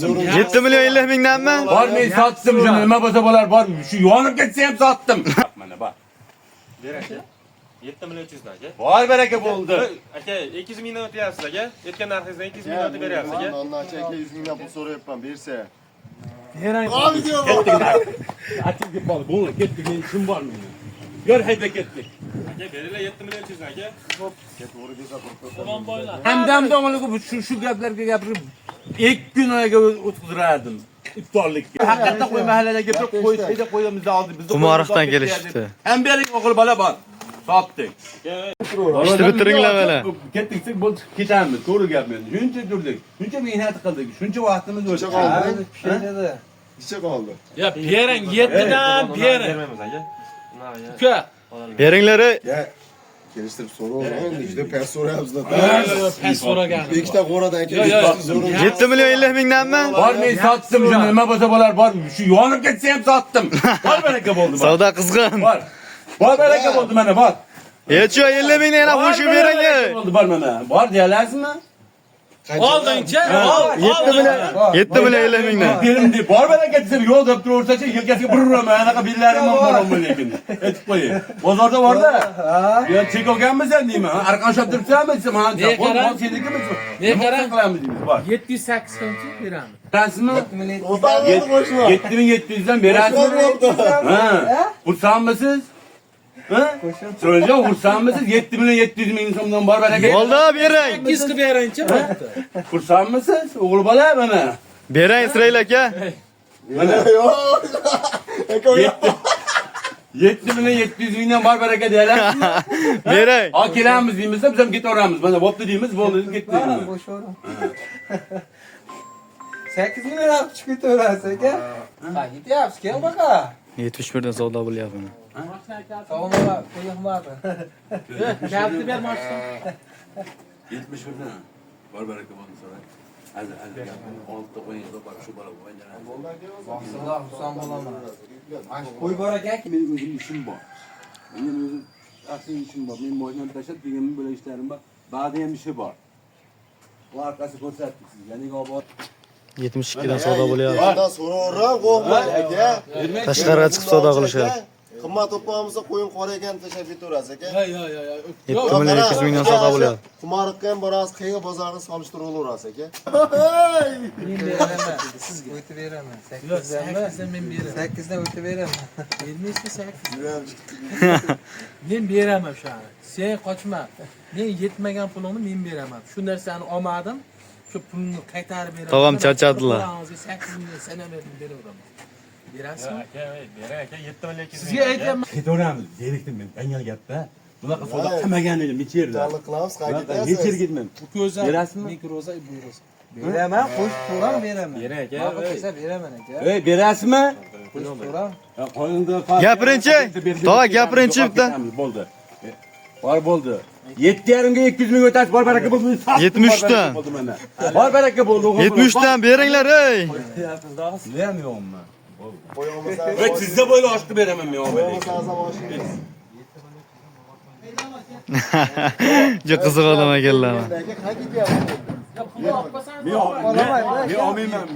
Sotdim. 7 million 50 mingdanmi? Bor, men sotdim shuni. Nima bo'lsa bo'lar, bor. Shu yonib ketsa ham sotdim. Mana bor. Ber aka. 7 million 300 dan aka. Bor, baraka bo'ldi. Aka, 200 mingdan o'tyapsiz aka. Aytgan narxingizdan 200 mingdan o'tib beryapsiz aka. Ondan aka 100 mingdan pul so'rayapman, bersa. Berang. Ketdik. Achib ketib qoldi. Bo'ldi, ketdik. Men ishim bor meni. Yor hayda ketdik. Aka, beringlar 7 million 300 dan aka. Hamdamda o'g'liga shu gaplarga gapirib 2 kun oyiga o'tkazirardim. Iftorlikka. Haqiqatda qo'y mahallaga kelib qo'y hayda qo'yimizni oldik. Bizni Qumariqdan kelishibdi. Ham bering o'g'il bola bor. Sotdik. Ishni bitiringlar mana. Ketdik, bo'ldi, ketamiz. To'g'ri gap endi. Shuncha turdik, shuncha mehnat qildik, shuncha vaqtimiz o'tdi. Qoldi. Necha qoldi? Ya berang 7 dan bering. Bermaymiz aka. Uka, Beringlar ey. Ya kelishtirib so'raver endi, juda past so'rayapsizlar. past so'ragan. Ikkita qo'radan aka Yo, yo. so'rayapsiz. 7 million 50 mingdanmi? Bor, men sotdim shuni. Nima bo'lsa bo'lar, bor. Shu yonib ketsa ham sotdim. Bor, baraka bo'ldi, bor. Savdo qizg'in. Bor. Bor, baraka bo'ldi mana, bor. Yechi 50 mingdan yana qo'shib bering ey. Bo'ldi, bor mana. Bor deyalasizmi? Oldingchi, ol, 7 million 7 million 50 mingdan. Berim deb bor baraka desam yo'q deb turaversachi yelkasiga bir uraman. Anaqa bellarim ham bor ammo lekin. Aytib qo'ying. Bozorda borda. Ya chek olganmisan deyman. Arqon ushlab turibsanmi desam, ha, Ne qo'l qarang? mol senikimi? Ne Nima qarang? qilamiz deymiz, bor. 708 qilchi beramiz. Berasizmi? O'tamiz qo'shma. 7700 dan berasizmi? Ha. Xursandmisiz? Ha? So'rayacağım, xursandmisiz? 7 milyon 700 ming so'mdan bor baraka. Bo'ldi, bering. 8 qilib beringchi bo'pti. Xursandmisiz? O'g'il bola mana. Bering Isroil aka. Mana. Yo'q. Aka 7 milyon 700 mingdan bor baraka deyalasizmi? Bering. Ha, kelamiz deymiz, biz ham ketaveramiz. Mana bo'pti deymiz, bo'ldi deb ketdik. Bo'shaveram. 8 million olib chiqib ketaverasiz aka. Ha, ketyapsiz, kel baqa. 71 dan savdo bo'lyapti. Sog'lom qo'yilmadi. Kaliti ber mashina. 71 dan. Bor baraka bo'ldi so'ra. Hozir hozir oltita qo'ying, bor shu bola o'ynaydi. Xursand xursand bo'laman. Mana shu qo'y bor ekan. Benim o'zim ishim bor. Benim o'zim shaxsiy ishim bor. Men mashinamni tashlab deganim böyle ishlarim bor. Ba'zi ham ishi bor. Bu arkasi ko'rsatdik sizga. Nega obod? 72 dan savdo bo'lyapti. Ondan so'raveram, qo'rqma aka. Tashqariga chiqib savdo qilishyapti. Qimmat to'pgan bo'lsa qo'ying qora ekan tashlab ketaverasiz aka. Yo, yo, yo, yo. 7 million 200 mingdan savdo bo'lyapti. Qumariqqa ham borasiz, qayerga bozorga solishtirib olaverasiz aka. Men beraman. Sizga o'tib beraman. Yo'q, 8 danmi? 8 dan men beraman. 8 dan o'tib beraman. Bermaysizmi 8? Yuragim chiqdi. Men beraman o'shani. Sen qochma. Men yetmagan pulingni men beraman. Shu narsani olmadim. Shu pulni qaytarib beraman. Tog'am charchadilar. Qulog'ingizga 8 million sanam berdim, beraveraman. Berasizmi? Aka, bering aka, 7 million 200 ming. Sizga aytyapman. Ketaveramiz. Zerikdim men. Dangal gapda. Bunaqa savdo qilmagan edim necha yerda. Jalli qilamiz, qayerga Bunaqa necha ketasiz? yerga ketman. Ko'za, Berasizmi? mikroza, buyursa. Beraman, qo'shib so'ram beraman. Bering aka. Ma'qul kelsa beraman aka. Ey, berasizmi? Qo'shib so'ram. Ya, qo'yingda Gapiringchi. Tog'a, gapiringchi bitta. Bo'ldi. Bor bo'ldi. 7,5 ga 200 ming o'tasiz, bor baraka bo'ldi. Sotdim, 73 bor baraka dan. bo'ldi mana. Bor baraka bo'ldi. o'g'il bola. 73 dan beringlar ey. Sizlar ham yo'qmi? Qo'y olmasangiz. Voy, sizda bo'yli oshni beraman men Qo'y o'g'il. olmasangiz ham oshingiz. Juda qiziq odam ekanlar. Aka, qayerga ketyapsiz? Men olmayman.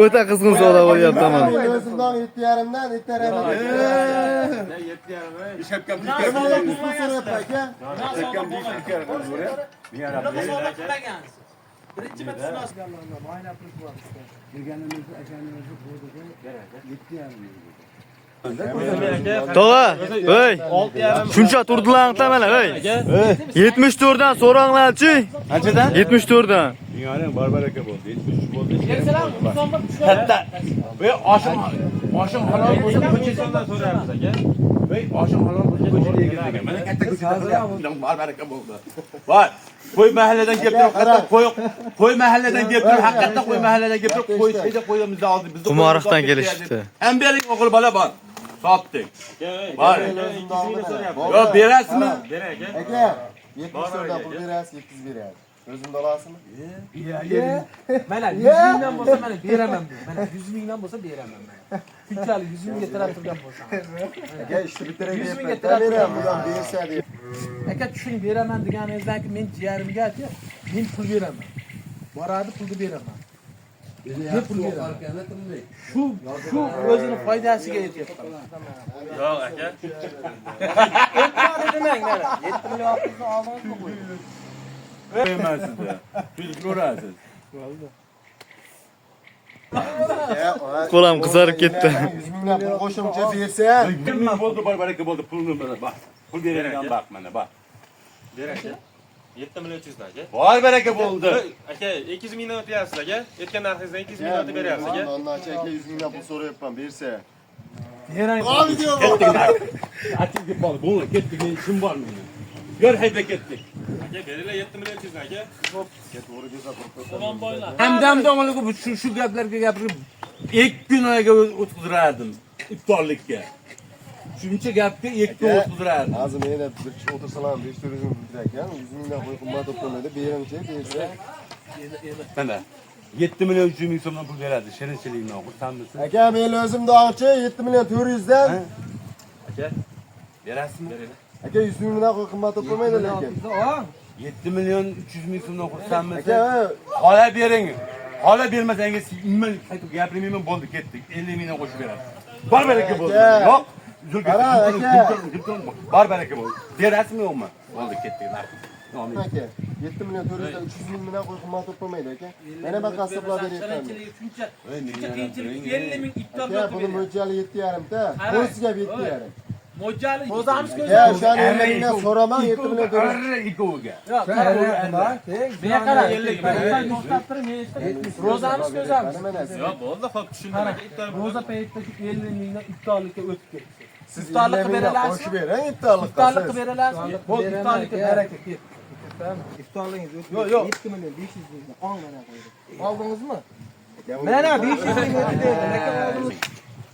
O'ta qizg'in savdo bo'lyapti mana. Men o'zimdan 7,5 dan 7,5 Ishapkam pul so'rayapti aka. Savdo qilmagansiz. Birinchi marta sinosiz. Tog'a, ey. Shuncha turdilar mana, ey. 74 dan so'ranglarchi. Qanchadan? 74 dan. Dunyoning bor baraka bo'ldi. 73 bo'ldi. Bersalar, Husan bir tushadi. Katta. Voy, oshim oshim halol bo'lsa ko'chadan So'mdan so'rayapmiz aka. Voy, oshim halol bo'lsa ko'chada yegizgan. Mana katta ko'chada qilyapti. Bor baraka bo'ldi. Bor. Qo'y mahalladan kelib turib, haqiqatdan qo'y qo'y mahalladan kelib turib, haqiqatdan qo'y mahalladan kelib turib, qo'y hayda qo'yimizni oldik. Bizni Qumariqdan kelishibdi. Ham bering o'g'il bola bor. Sotdik. Bor. Bor. Yo'q, berasizmi? Bering aka. Aka, 74 dan pul berasiz, 700 berasiz. O'zimda olasizmi? Mana 100 mingdan bo'lsa mana beraman bu. Mana 100 mingdan bo'lsa beraman mana. Shunchalik 100 mingga tirab turgan bo'lsam. Aka, ishni bitiray 100 mingga deyapman. tirab Beraman, turgan bu ham bersa deyapti. Aka tushing beraman deganingizdan keyin men jiyarimga aka men pul beraman. Boradi pulni beraman. Men pul beraman. Shu o'zini foydasiga aytyapman. Yo'q aka. O'tmadi demang mana. 7 million 600 ni oldingizmi qo'ying. Qo'yman sizni. Siz ko'rasiz. Qo'lam qizarib ketdi. 100 minglab pul qo'shimcha bersa, Nima bo'ldi, bor baraka bo'ldi, pulni mana bak. Pul beradigan bak mana bak. Ber aka. 7 million 300 dan aka. Bor baraka bo'ldi. Aka, 200 mingdan o'tyapsiz aka. Aytgan narxingizdan 200 mingdan o'tib beryapsiz aka. Ondan aka 100 minglab pul so'rayapman, bersa. Bering. Ketdik. Atib ketib qoldi. Bo'ldi, ketdik. Men ishim bor meni. Yer haydab ketdik. Aka, beringlar 7 million 300 dan aka. Hamdam domlaga shu gaplarga gapirib 2 kun oyga o'tkazirardim iftorlikka. Shuncha gapga 2 kun o'tkazirardim. Hozir meni bir kishi o'tirsalar ham 500 ming pul ekan, 100 mingdan qo'y qimmat bo'lib qoladi, beringchi, bersa. Mana 7 million 300 ming so'mdan pul beradi. Shirinchilikdan xursandmisiz? Aka, men o'zim dog'chi 7 million 400 dan. Aka, Berasizmi? Aka 100 mingdan qo'y qimmat bo'lib qolmaydi lekin. 7 million 300 ming so'mdan xursandmisiz? Aka, Xola bering. Xola bermasangiz men qaytib gapirmayman, bo'ldi, ketdik. 50 mingdan qo'shib berasiz. Bor baraka bo'ldi. Aka. Yo'q. Uzr Qara, aka. Bor baraka bo'ldi. Berasizmi yo'qmi? Bo'ldi, ketdik. aka 7 million 400 dan 300 mingdan qo'y qimmat bo'lib qolmaydi aka. Mana men qassoblab beryapman. Shuncha qiyinchilik 50 ming iftorga Aka, buni mo'ljali 7,5 ta. Qo'siga 7,5. Mo'ljali ko'zamiz ko'z. Aka, o'shani 50 mingdan so'ramang, 7 million 400. Arra ikkoviga. Yo'q, menga qara. To'xtab turing, men eshitib. Ro'zamiz ko'zamiz. Yo'q, bo'ldi, xo'p, tushundim aka. Iftor Ro'za paytida shu 50 mingdan iftorlikka o'tib ketdi. Siz Iftorlik 50 qilib mingdan beralasizmi? qo'shib bering iftorlikqa. Iftorlik qilib beralasizmi? Bo'ldi, iftorlikka baraka ketdi. Iftorligingiz o'tib Yo'q, yo'q. 7 million 500 mingdan ong mana qo'ydi. Oldingizmi? Mana 500 ming o'tdi dedi. Lekin oldingiz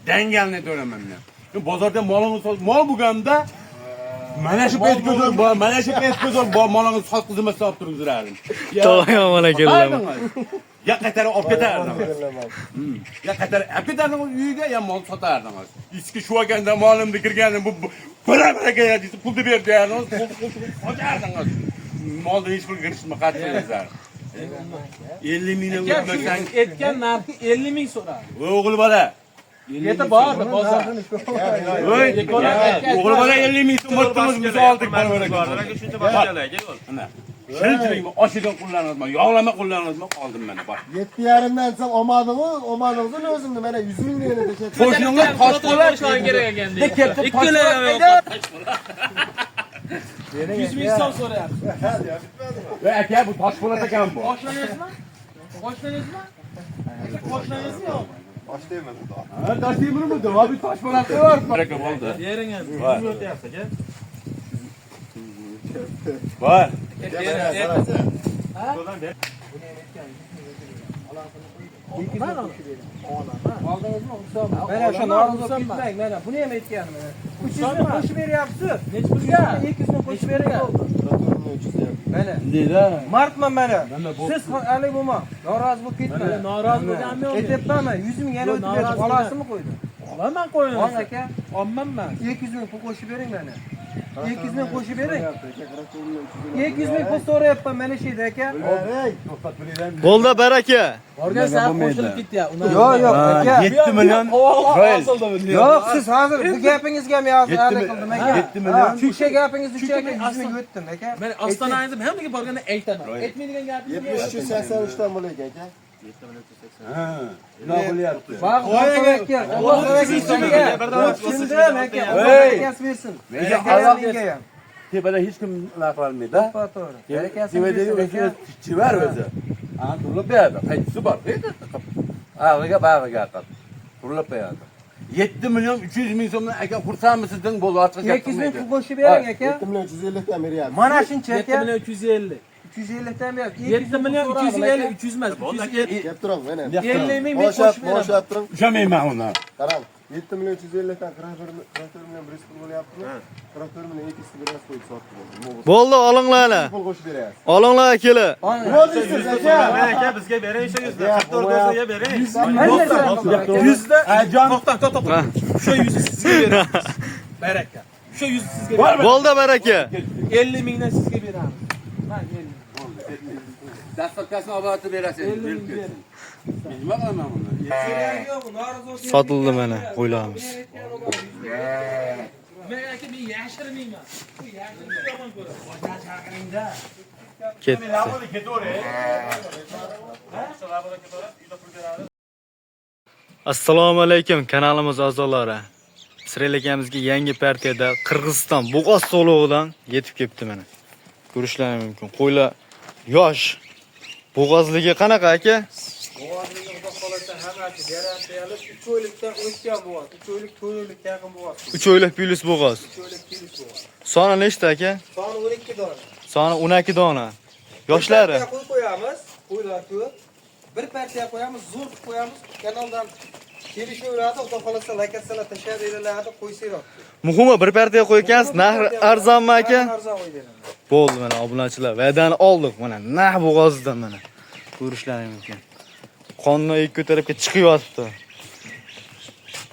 Dangalni to'laman men. Men bozorda molini sot, mol bo'lganda mana shu payt ko'zim bor, mana shu payt ko'zim bor, molini sotqizmasdan olib turgizardim. Tog'a yomon ekanlar. Ya qaytarib olib ketardim. Ya qaytarib olib ketardim uyiga, ya mol sotardim. Ichki shu olganda molimni kirganim bu bara-bara deysiz, pulni ber deyardingiz, pul qochardingiz. Molni hech pul kirishmi qattiqingizlar. 50 mingdan o'tmasang, Aytgan narxi 50 ming so'radi. o'g'il bola. Yetib bordi bozor. Voy, o'g'il bola 50 ming so'm o'tdimiz, biz oldik bara-bara. Aka, shuncha boshqalar aka, yo'q. Ana. Shirinchilikmi oshidan qo'llanolman, yog'lama qo'llanolman, oldim mana bor. 7,5 dan desam olmadingiz, olmadingiz o'zimni mana 100 ming lira tashlab. Qo'shningiz toshpo'lat kerak ekan de ketdi toshpo'lat. 100 ming so'm so'rayapti. Voy aka, bu toshpo'lat ekan bu. Qo'shningizni? Qo'shningizni? Aka, qo'shningizni yo'qmi? Ha, Toshtemirmi? Bu toshpo'lat bor. Baraka bo'ldi. Bering endi. O'tyapsiz aka. Bor. Oldingizmi? Mana o'sha norozi bo'lib ketmang, mana buni ham aytganim mana. 300 ming qo'shib beryapsiz. Nechi pulga? 200 ming qo'shib bering bo'ldi. Mana Deydi. Martman mana. Siz hali bo'lma. Norozi bo'lib ketmang. Norozi bo'lganim yo'q. Aytyapmanmi? 100 ming yana Yo'q, o'tib berdim. norozi Olasizmi qo'ydi? Olaman qo'yini. Ong aka, Olmanman. 200 ming pul qo'shib bering mana. 200 ming qo'shib bering. 200 ming pul so'rayapman mana shu yerda aka. Bo'ldi baraka. Borgan sari qo'shilib ketyapti. Yo'q, yo'q aka. 7 million. Yo'q, siz hozir bu gapingizga ham hozir alik qildim aka. 7 million. O'sha gapingiz uchun aka 100 ming o'tdim aka. Men Ostonani hammaga borganda aytaman. Aytmaydigan gapim yo'q. 73 83 dan bo'lar ekan aka. Ha, nima bo'lyapti? Baq, aka, Alloh tushundim aka. Alloh barakasi bersin. Alloh menga ham. Tepada hech kim unaqa qilolmaydi. To'g'ri. Barakasini Tepadagi bersin o'zi aka. chevar o'zi. Ha, turlab beradi. Qaytisi bor. Ag'iga bag'iga qilib. Turlab beradi. 7 million 300 ming so'mdan aka xursandmisiz deng bo'ldi, ortiq gap 200 ming qilmaydi. pul qo'shib bering aka. 7 million 350 dan beryapsiz. Mana shuncha 7 aka. million 350. 350 dan beryapsiz. 7 million 350, 300 emas. 350 Kelib turing mana. 50 ming men Boshlab, qo'shib beraman. boshlab turing. Ushamayman uni. Qarang, 7 million 350 dan 44 million 100 pul bo'lyaptimi? 44 million 200 berasiz qo'yib sotdim. Bo'ldi, olinglar. Pul qo'shib berasiz. Olinglar akela. Nima deysiz aka? Mana aka, bizga bering o'sha 100 dan. 44 o'ziga bering. 100 da Jon, to'xtang, to'xtang. O'sha 100 sizga beramiz. Baraka. O'sha 100 sizga beramiz. Bo'ldi baraka. 50 mingdan sizga beramiz. Mana 50. Dastlabkasini oborotib berasiz. 50 ming bering. Nima qilaman buni? Sotildi mana qo'ylarimiz. Men aka men yashirmayman. Bu yashirishni yomon ko'raman. Ketdi. Assalomu alaykum kanalimiz a'zolari. Isroil akamizga yangi partiyada Qirg'iziston Bo'g'oz to'log'idan yetib kelibdi mana. Ko'rishlaring mumkin. Qo'ylar yosh. Bo'g'ozligi qanaqa aka? Bo'g'ozligi xudo xolasa hammasi garantiyali 3 oylikdan o'tgan bo'g'oz. 3 oylik, 4 oylikka yaqin bo'g'oz. 3 oylik plus bo'g'oz. 3 oylik plus bo'g'oz. Soni nechta aka? Soni 12 dona. Soni 12 dona. Yoshlari? Bir partiya qo'y qo'yamiz, qo'ylar ko'p. Bir partiya qo'yamiz, zo'r qilib qo'yamiz. Kanaldan kelishaveradi, xudo xolasa lokatsiyalar tashlab beriladi, qo'ysanglar. Muhimi bir partiya qo'ygansiz, narx arzonmi aka? Arzon qo'yib beraman. Bo'ldi mana obunachilar, va'dani oldik mana naq bo'g'ozidan mana. Ko'rishlaring mumkin. Qonni ikki tarafga chiqib yotibdi.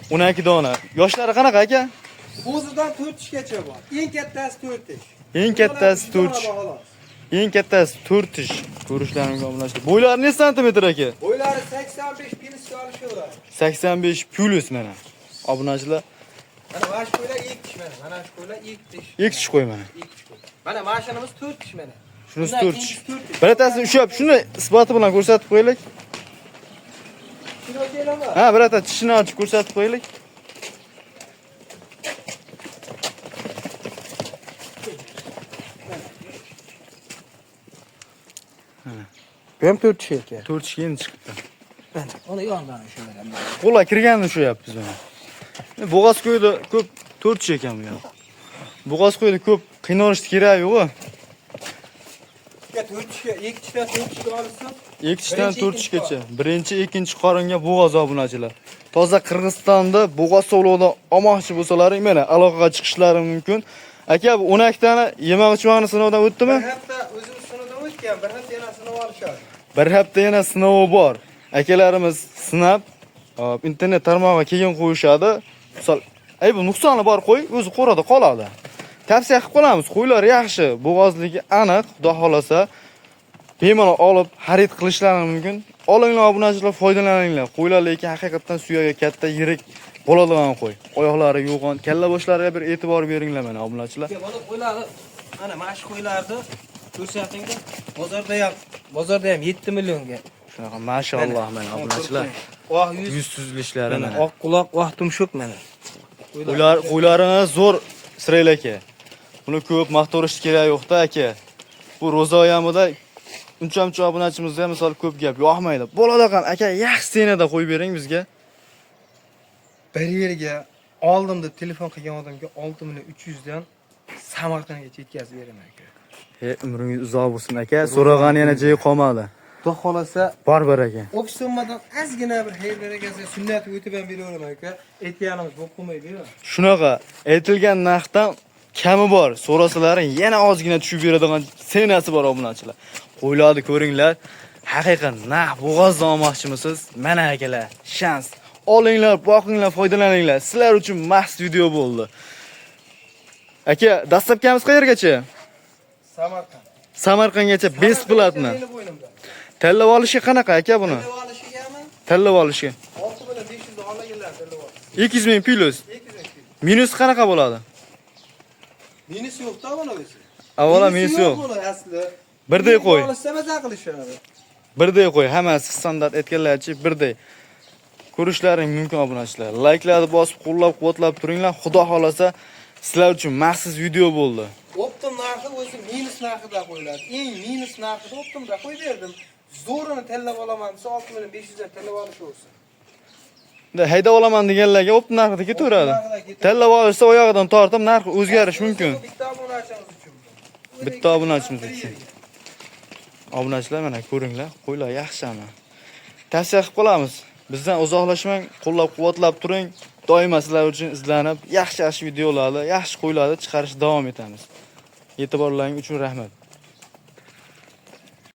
12 dona. Yoshlari qanaqa aka? O'zidan 4 tishgacha bor. Eng kattasi 4 tish. Eng kattasi 4 tish. Eng kattasi 4 tish. Ko'rishlaring mumkin obunachilar. Bo'ylari necha santimetr aka? Bo'ylari 85 plus olishaveradi. 85 plus mana. Obunachilar, Mana mana shu qo'ylar 2 tish mana. Mana shu qo'ylar 2 tish. 2 tish qo'y mana. 2 tish qo'y. Mana mashinamiz 4 tish mana. Shunisi Bundan 4 tish. keyingisi 4 tish. Biratasi ushlab, shuni isboti bilan ko'rsatib qo'yaylik. Shuni o'taylarmi? Ha, birata tishini ochib ko'rsatib qo'yaylik. Bu ham 4 tish ekan. 4 tish endi chiqibdi. Mana uni yondan ushlayman. Qo'lga kirganini ushlayapmiz mana. Bo'g'oz qo'yda ko'p 4 tish ekan bu ham. Bo'g'oz qo'yda ko'p qiynalishni keragi yo'q. Ya 4 tishga, 2 tishdan 4 tishga olsin. 2 tishdan Birinchi, 4 ikkinchi tishgacha. Birinchi, ikkinchi qoringa bo'g'oz obunachilar. Toza Qirg'izistonda bo'g'oz sovlig'idan olmoqchi bo'lsalaring mana aloqaga chiqishlari mumkin. Aka, bu 12 tani yemoq ichmoqni sinovdan o'tdimi? Bir hafta o'zimiz sinovdan o'tgan, bir hafta yana sinov olishadi. Bir hafta yana sinovi bor. Akalarimiz sinab, hop, internet tarmog'iga keyin qo'yishadi. Misol, ay bu nuqsoni bor qo'y, o'zi qo'rada qoladi. Tavsiya qilib qolamiz. Qo'ylar yaxshi, bo'g'ozligi aniq, xudo xolasa bemalol olib xarid qilishlari mumkin. Olinglar obunachilar, foydalaninglar. Qo'ylar lekin haqiqatan suyagi katta, yirik bo'ladigan qo'y. Oyoqlari yo'g'on, kalla boshlariga bir e'tibor beringlar mana obunachilar. Ya bola qo'ylarni, mana mana shu qo'ylarni ko'rsatingda bozorda ham 7 millionga. Shunaqa mashalloh mana obunachilar. Oq yuz, Yuz tuzilishlari mana mana. oq quloq, oq tumshuq mana. Ular qo'ylarini zo'r Isroil aka. Buni ko'p maqtaverish kerak yo'qda aka. Bu ro'za oyamida uncha-muncha obunachimizga ham misol ko'p gap yoqmaydi. Bo'ladi ham aka, yaxshi senada qo'yib bering bizga. Bir yerga oldim deb telefon qilgan odamga 6 million 300 dan Samarqandgacha yetkazib beraman aka. E, umringiz uzoq bo'lsin aka. So'rag'ani yana joyi qolmadi. Xudo xolasa Bor aka. Общий summadan ozgina bir xayr barakasi sunnatga o'tib ham beraveraman aka. Aytganimiz bo'lib qolmaydi-yu. Shunaqa aytilgan narxdan kami bor. So'rasalaring yana ozgina tushib beradigan senasi bor obunachilar. Qo'ylarni ko'ringlar. Haqiqat naq bo'g'ozdan olmoqchimisiz? Mana akalar, shans. Olinglar, boqinglar, foydalaninglar. Sizlar uchun maxsus video bo'ldi. Aka, dastlabkamiz qayergacha? Samarqand. Samarqandgacha besplatni. Meni bo'ynimda. Tanlab olishi qanaqa aka buni? Tanlab olishigami? Tanlab olishi. 6 million 500 olganlar tanlab olish. 200 ming plus. 200 ming. Minus qanaqa bo'ladi? Minus yo'q-da buni o'zi. Avvalo minus yo'q. Buni asli. Birday qo'y. Olishsa maza qilishadi. Birday qo'y, hammasi standart aytganlarchi birday. Ko'rishlaring mumkin obunachilar. Layklarni bosib, qo'llab-quvvatlab turinglar. Xudo xolasa sizlar uchun maxsus video bo'ldi. Optim narxi o'zi minus narxida qo'yiladi. Eng minus narxida optimda qo'yib berdim. Zo'rini tanlab olaman desa 6 million 500 dan tanlab olishaversin. Endi haydab olaman deganlarga optim narxida ketaveradi. Tanlab olishsa oyog'idan tortib narxi o'zgarishi mumkin. Bitta obunachimiz uchun. Bitta obunachimiz uchun. Obunachilar mana ko'ringlar, qo'ylar yaxshimi? Tavsiya qilib qolamiz. Bizdan uzoqlashmang, qo'llab-quvvatlab turing. Doimo sizlar uchun izlanib, yaxshi-yaxshi videolarni, yaxshi qo'ylarni chiqarishda davom etamiz. E'tiborlaringiz uchun rahmat.